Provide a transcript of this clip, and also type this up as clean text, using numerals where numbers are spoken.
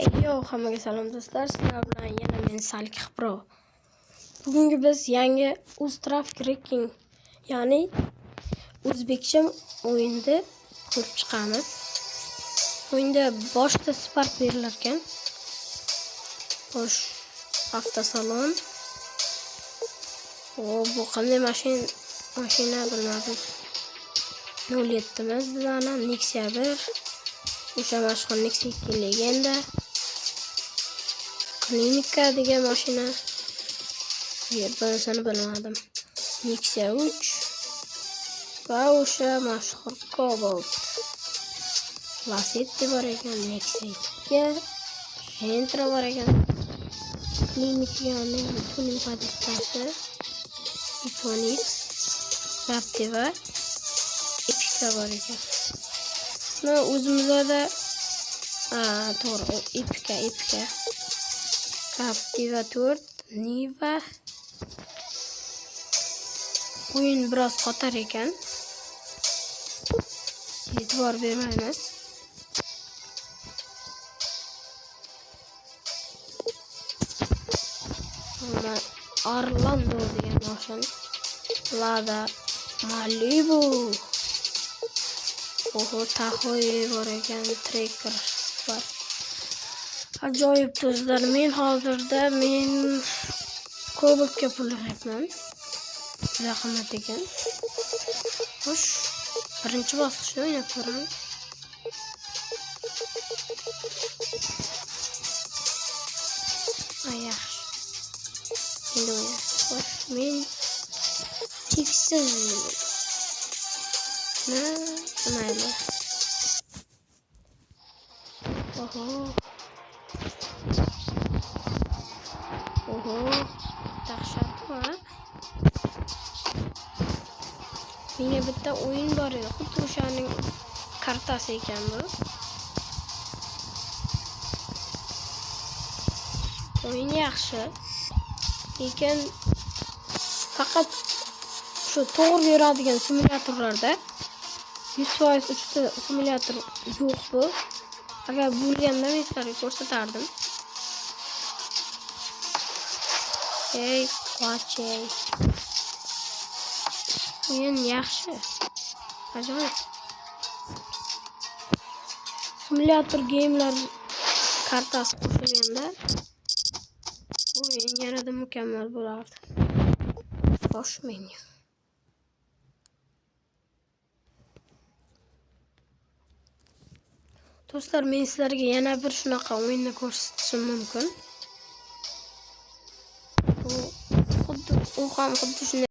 Heyo, hammaga salom do'stlar. Sizlar bilan yana men Salkix Pro. Bugungi biz yangi UzTraffic Ranking, ya'ni o'zbekcha o'yinni ko'rib chiqamiz. O'yinda boshda Spark berilar ekan. Xo'sh, avtosalon. O, bu qanday mashina bilmadim. 07 imiz bizani Nexia 1. O'sha mashhur Nexia 2 legenda. Klinika degan mashina. Bunisini bilmadim. Nexia 3 va o'sha mashhur Cobalt. Lacetti bor ekan, Nexia 2, Gentra bor ekan. Klinikani tuning podestasi, Iconix, Captiva, Epica bor ekan. No, o'zimizda to'g'ri, o Epica. Captiva 4, Niva. O'yin biroz qotar ekan. E'tibor bermaymiz. Orlando degan mashina. Lada Malibu. Oho, Tahoe bor ekan, Tracker bor. Ajoyib do'stlar, men hozirda Cobaltga pul yig'yapman. Juda qimmat ekan. Xo'sh, birinchi bosqichni o'ynab ko'ramiz. Yaxshi. Endi o'ynaymiz. Xo'sh, men cheksiz mayli. Oho. Oho. Dahshat ha. Menga bitta o'yin bor edi. Xuddi o'shaning kartasi ekan bu. O'yin yaxshi. Lekin faqat shu to'g'ri yuradigan simulyatorlarda 100% uchta simulyator yo'q bu. Agar bo'lganda men sizlarga ko'rsatardim. Ey, qoch ey. O'yin yaxshi. Ajoyib. Simulyator gamelar kartasi qo'shilganda bu o'yin yanada mukammal bo'lardi. Bosh menyu. Do'stlar, men sizlarga yana bir shunaqa o'yinni ko'rsatishim mumkin. Bu xuddi u ham xuddi shunday.